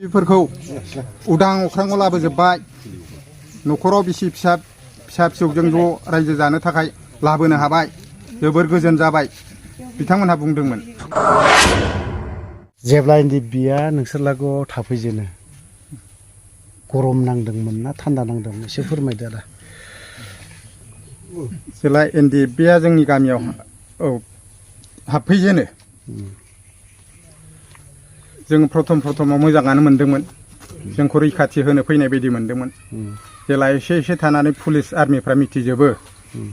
बेफोरखौ उदां अख्राङाव लाबोजोब्बाय न'खराव बिसि फिसा फिसौजों ज' रायजो जानो थाखाय लाबोनो हाबाय जोबोर गोजोन जाबाय बिथांमोनहा बुंदोंमोन। जेब्ला इन्दि बिया नोंसोर लागोआव थाफैजेनो गरम नांदोंमोन ना थान्दा नांदोंमोन एसे फोरमायदो आदा। जेला इन्दि बिया जोंनि गामियाव हाबफैजेनो जों प्रथमाव मोजाङानो मोनदोंमोन जोंखौ रैखाथि होनो फैनाय बायदि मोनदोंमोन। जेला एसे थानानै पुलिस आर्मिफ्रा मिथिजोबो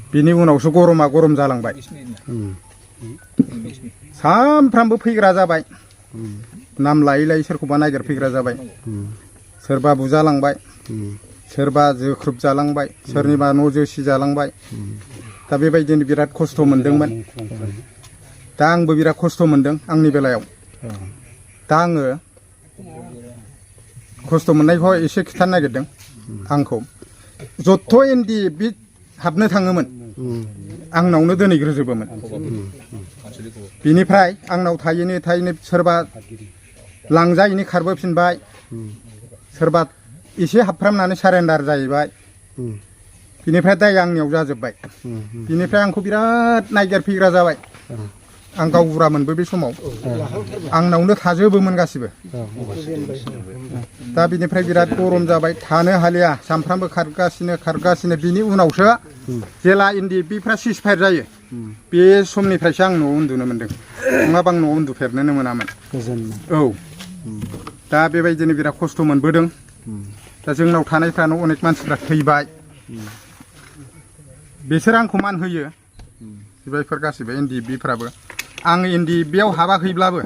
बिनि उनावसो गरमा गरम जालांबाय। सानफ्रामबो फैग्रा जाबाय नाम लायै लायै सोरखौबा नागिरफैग्रा जाबाय। सोरबा बुजालांबाय सोरबा जोख्रुब जालांबाय सोरनिबा न' जोसि जालांबाय। दा बेबायदिनो बिराद खस्थ' मोनदोंमोन। दा आंबो बिराद खस्थ' मोनदों आंनि बेलायाव। दा आङो खस्थ' मोननायखौ एसे खिथानो नागिरदों। आंखौ जथ' इन्दि बि हाबनो थाङोमोन आंनावनो दोनहैग्रोजोबोमोन। बिनिफ्राय आंनाव थायैनो सोरबा लांजायैनो खारबोफिनबाय सोरबा एसे हाबफ्रामनानै सारेन्डार जाहैबाय। बिनिफ्राय दाय आंनियाव जाजोब्बाय। बिनिफ्राय आंखौ बिराद नागिरफैग्रा जाबाय। आं गावबुरामोनबो बे समाव आंनावनो थाजोबोमोन गासिबो। दा बिनिफ्राय बिराद गरम जाबाय थानो हालिया सानफ्रामबो खारगासिनो बिनि उनावसो जेला इन्दि बिफ्रा सिजफायर जायो बे समनिफ्रायसो आं न'आव उन्दुनो मोनदों नङाबा आं न'आव उन्दुफेरनोनो मोनामोन। औ दा बेबायदिनो बिराद खस्थ' मोनबोदों। दा जोंनाव थानायफ्रानो अनेक मानसिफ्रा थैबाय। बिसोर आंखौ मान होयो बेफोर गासिबो इन्दि बिफ्राबो। आं इन्दि बियाव हाबाखैब्लाबो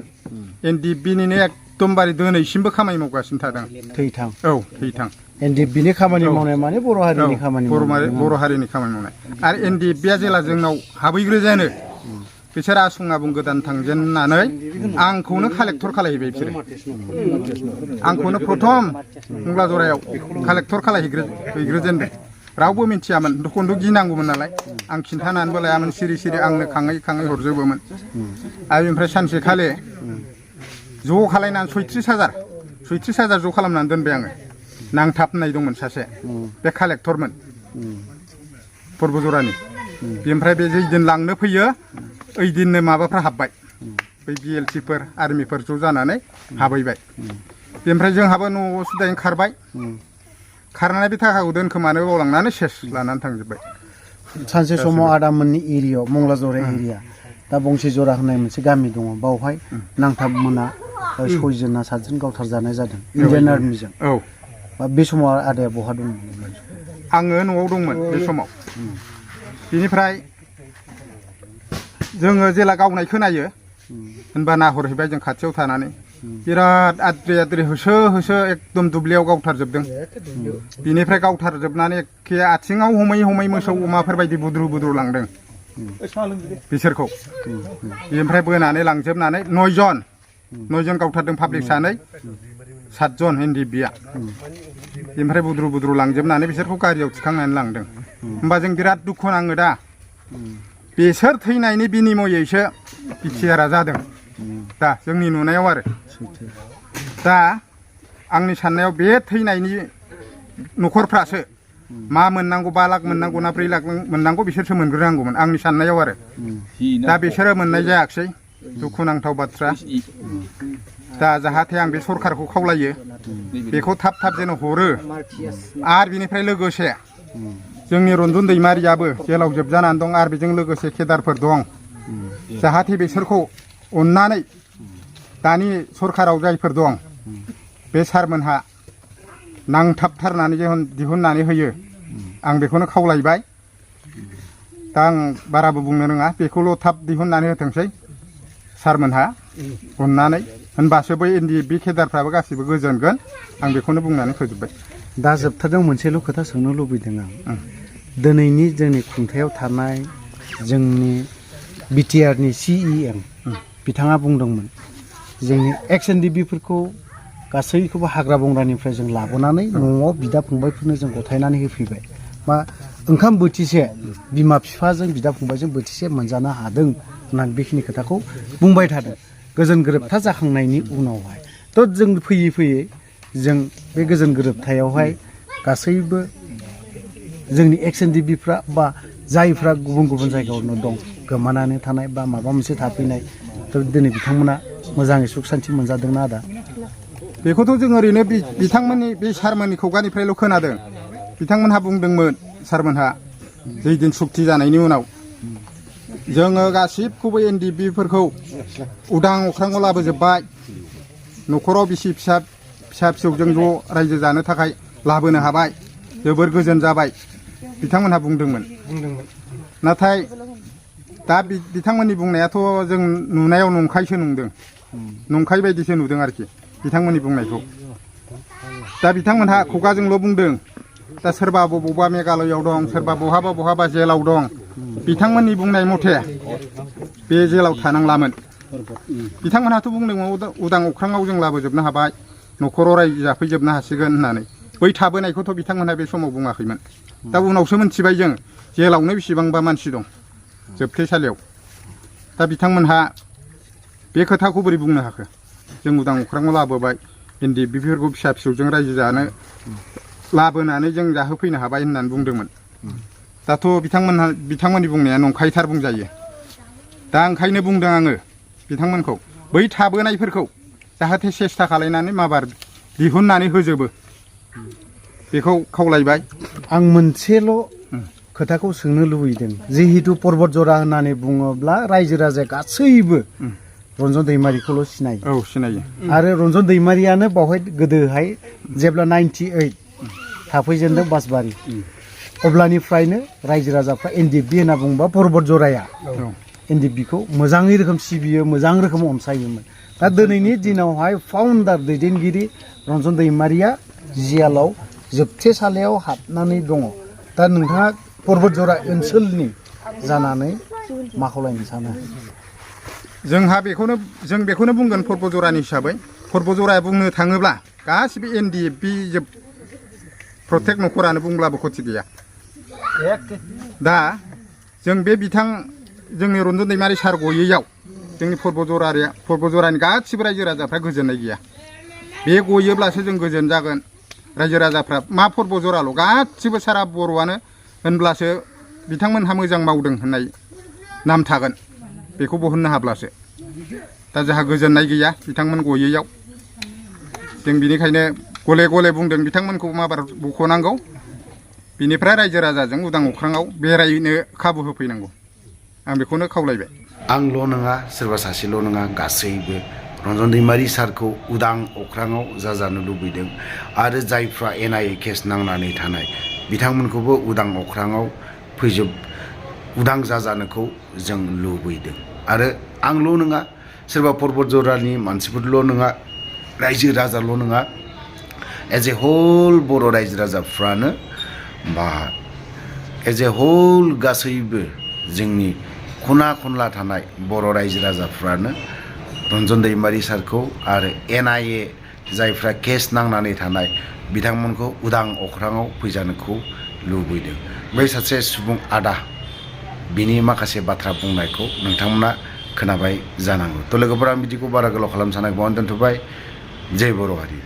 इन्दि बिनिनो एकदमबारे दिनैसिमबो खामानि मावगासिनो थादों। थैथां थैथां इन्दि बिनि खामानि मावनाय माने बर' हारिनि खामानि मावनाय। बर' हारिनि खामानि मावनाय आरो इन्दि बिया जेला जोंनाव हाबैग्रोजानो बिसोर आसुं आबुं गोदान थांजेननानै आंखौनो कालेक्टर खालायहैबाय। बिसोरो आंखौनो प्रथम हुंला जरायाव कालेक्टर खालायहैग्रोजेनदों। रावबो मिथियामोन खिन्थु गिनांगौमोन नालाय आं खिन्थानानैबो लायामोन सिरि आंनो खाङै हरजोबोमोन। आरो बेनिफ्राय सानसेखालि ज' खालायनानै 36,000 ज' खालामनानै दोनबाय आङो। नांथाब होननाय दंमोन सासे बे कालेक्टरमोन पर्बजरानि। बेनिफ्राय बे जैदिन लांनो फैयो ओइदिननो माबाफ्रा हाबबाय बै BLCफोर आर्मिफोर ज' जानानै हाबहैबाय। बेनिफ्राय जोंहाबो न'आव सुदायैनो खारबाय। खारनानै बे थाखाखौ दोनखोमानो बावलांनानै सेस लानानै थांजोब्बाय। सानसे समाव आदामोननि एरियायाव मंला जरा एरिया दा बंसि जरा होननाय मोनसे गामि दङ बावहाय नांथाब मोना 6 जन ना 7 जन गावथार जानाय जादों इन्डियान आर्मिजों। बे समाव आदाया बहा दंमोन? आङो न'आव दंमोन बे समाव। बिनिफ्राय जोङो जेला गावनाय खोनायो होनबा नाहरहैबाय जों खाथियाव थानानै बिराद आद्रि होसो एकदम दुब्लियाव गावथारजोबदों। बिनिफ्राय गावथारजोबनानै एखे आथिङाव हमै मोसौ अमाफोर बायदि बुद्रु लांदों बिसोरखौ। बिनिफ्राय बोनानै लांजोबनानै 9 जन गावथारदों पाब्लिक 2 7 जन इन्दि बिया। बेनिफ्राय बुद्रु लांजोबनानै बिसोरखौ गारियाव थिखांनानै लांदों। होमबा जों बिराद दुखु नाङो दा बिसोर थैनायनि बिनिमयैसो बिटिआरआ जादों दा जोंनि नुनायाव आरो। दा आंनि साननायाव बे थैनायनि न'खरफ्रासो मा मोननांगौ 5 लाख मोननांगौ ना 4 लाख मोननांगौ बिसोरसो मोनग्रोनांगौमोन आंनि साननायाव आरो। दा बिसोरो मोननाय जायाखिसै दुखुनांथाव बाथ्रा। दा जाहाथे आं बे सरखारखौ खावलायो बेखौ थाब जेन हरो। आरो बिनिफ्राय लोगोसे जोंनि रन्जन दैमारियाबो जेलाव जोबजानानै दं आरो बेजों लोगोसे केदारफोर दं। जाहाथे बिसोरखौ अननानै दानि सरखाराव जायफोर दं बे सारमोनहा नांथाबथारनानै दिहुननानै होयो आं बेखौनो खावलायबाय। दा आं बाराबो बुंनो रोङा बेखौल' थाब दिहुननानै होथोंसै सारमोनहा अननानै। होनबासो बै इन्दि बि केदारफ्राबो गासिबो गोजोनगोन। आं बेखौनो बुंनानै फोजोबबाय। दा जोबथारदों मोनसेल' खोथा सोंनो लुबैदों आं। दिनैनि जोंनि खुंथायाव थानाय जोंनि बिटिआरनि CEM बिथाङा बुंदोंमोन जोंनि एक्स एनडिबिफोरखौ गासैखौबो हाग्रा बंग्रानिफ्राय जों लाबोनानै न'आव बिदा फंबायफोरनो जों गथायनानै होफैबाय। मा ओंखाम बोथिसे बिमा बिफाजों बिदा फंबायजों बोथिसे मोनजानो हादों होननानै बेखिनि खोथाखौ बुंबाय थादों। गोजोन गोरोबथा जाखांनायनि उनावहाय थ' जों फैयै जों बे गोजोन गोरोबथायावहाय गासैबो जोंनि एक्स एन डि बिफ्रा बा जायफ्रा गुबुन गुबुन जायगायावनो दं गोमानानै थानाय बा माबा मोनसे थाफैनाय थ' दिनै बिथांमोना मोजाङै सुख सान्थि मोनजादोंना आदा? बेखौथ' जों ओरैनो बिथांमोननि बे सारमोननि खुगानिफ्रायल' खोनादों। बिथांमोनहा बुंदोंमोन, सारमोनहा दैदिन सुक्ति जानायनि उनाव जोङो गासिबखौबो NDP-फोरखौ उदां अख्राङाव लाबोजोब्बाय, न'खराव बिसि फिसा फिसौजों ज' रायजो जानो थाखाय लाबोनो हाबाय, जोबोर गोजोन जाबाय बिथांमोनहा बुंदोंमोन। नाथाय दा बिथांमोननि बुंनायाथ' जों नुनायाव नंखायसो नुदों, नंखाय बायदिसो नुदों आरोखि बिथांमोननि बुंनायखौ। दा बिथांमोनहा खुगाजोंल' बुंदों। दा सोरबा बबावबा मेघालयआव दं, सोरबा बहाबा जेलाव दं। बिथांमोननि बुंनाय मथे बे जेलाव थानांलामोन। बिथांमोनहाथ' बुंदोंमोन उदां अख्राङाव जों लाबोजोबनो हाबाय, न'खराव रायजो जाफैजोबनो हासिगोन होननानै। बै थाबोनायखौथ' बिथांमोनहा बे समाव बुङाखैमोन। दा उनावसो मोनथिबाय जों जेलावनो बेसेबांबा मानसि दं जोबथेसालियाव। दा बिथांमोनहा बे खोथाखौ बोरै बुंनो हाखो? जों उदां अख्राङाव लाबोबाय, NDP-फोरखौ फिसा फिसौजों रायजो जानो लाबोनानै जों जाहोफैनो हाबाय होननानै बुंदोंमोन। दाथ' बिथांमोननि बुंनाया नंखायथार बुंजायो। दा ओंखायनो बुंदों आङो बिथांमोनखौ, बै थाबोनायफोरखौ जाहाथे सेस्था खालायनानै माबार दिहुननानै होजोबो, बेखौ खावलायबाय। आं मोनसेल' खोथाखौ सोंनो लुबैदों। जिहेतु पर्बत जरा होननानै बुङोब्ला रायजो राजाया गासैबो रन्जन दैमारिखौल' सिनायो। औ, सिनायो। आरो रन्जन दैमारियानो बावहाय गोदोहाय जेब्ला 98 थाफैजेनदों बासबारि, अब्लानिफ्रायनो रायजो राजाफ्रा NDP होनना बुङोबा पर्बत जराया NDP-खौ मोजाङै रोखोम सिबियो, मोजां रोखोम अनसायोमोन। दा दिनैनि दिनावहाय फाउन्डार दैदेनगिरि रन्जन दैमारिया जियालाव जोबथेसालियाव हाबनानै दङ। दा नोंथाङा पर्बत जरा ओनसोलनि जानानै मा खावलायनो सानो? जों बेखौनो बुंगोन पर्बत जरानि हिसाबै। पर्बत जराया बुंनो थाङोब्ला गासिबो NDP जोब, प्रत्येक न'खरानो बुंब्लाबो खथि गैया। दा जों बे जोंनि रन्जन दैमारि सार गयैयाव जोंनि पर्बत जरानि गासिबो रायजो राजाफ्रा गोजोननाय गैया। बे गयोब्लासो जों गोजोन जागोन। रायजो राजाफ्रा मा पर्बत जराल', गासिबो सारा बर'आनो होनब्लासो बिथांमोनहा मोजां मावदों होननाय नाम थागोन, बेखौ बहननो हाब्लासो। दा जोंहा गोजोननाय गैया बिथांमोन गयैयाव। जों बिनिखायनो गले गले बुंदों बिथांमोनखौ माबार बख'नांगौ, बिनिफ्राय रायजो राजाजों उदां अख्राङाव बेरायनो खाबु होफैनांगौ। आं बेखौनो खावलायबाय। आंल' नङा, सोरबा सासेल' नङा, गासैबो रन्जन दैमारि सारखौ उदां अख्राङाव जाजानो लुबैदों। आरो जायफ्रा NIA केस नांनानै थानाय बिथांमोनखौबो उदां अख्राङाव उदां जाजानोखौ जों लुबैदों। आरो आंल' नङा, सोरबा पर्बत जरानि मानसिफोरल' नङा, रायजो राजाल' नङा, एज ए हल बर' रायजो राजाफ्रानो बा एज ए हल गासैबो जोंनि खना खनला थानाय बर' रायजो राजाफ्रानो रन्जन दैमारि सारखौ आरो NIA जायफ्रा केस नांनानै थानाय बिथांमोनखौ उदां अख्राङाव फैजानोखौ लुबैदों। बै सासे सुबुं आदा बिनि माखासे बाथ्रा बुंनायखौ नोंथांमोना खोनाबाय जानांगौ। थ' लोगोफोरा आं बिदिखौ बारा गोलाव खालामनो सानाखै, बावनो दोनथ'बाय। जय बर' हारि।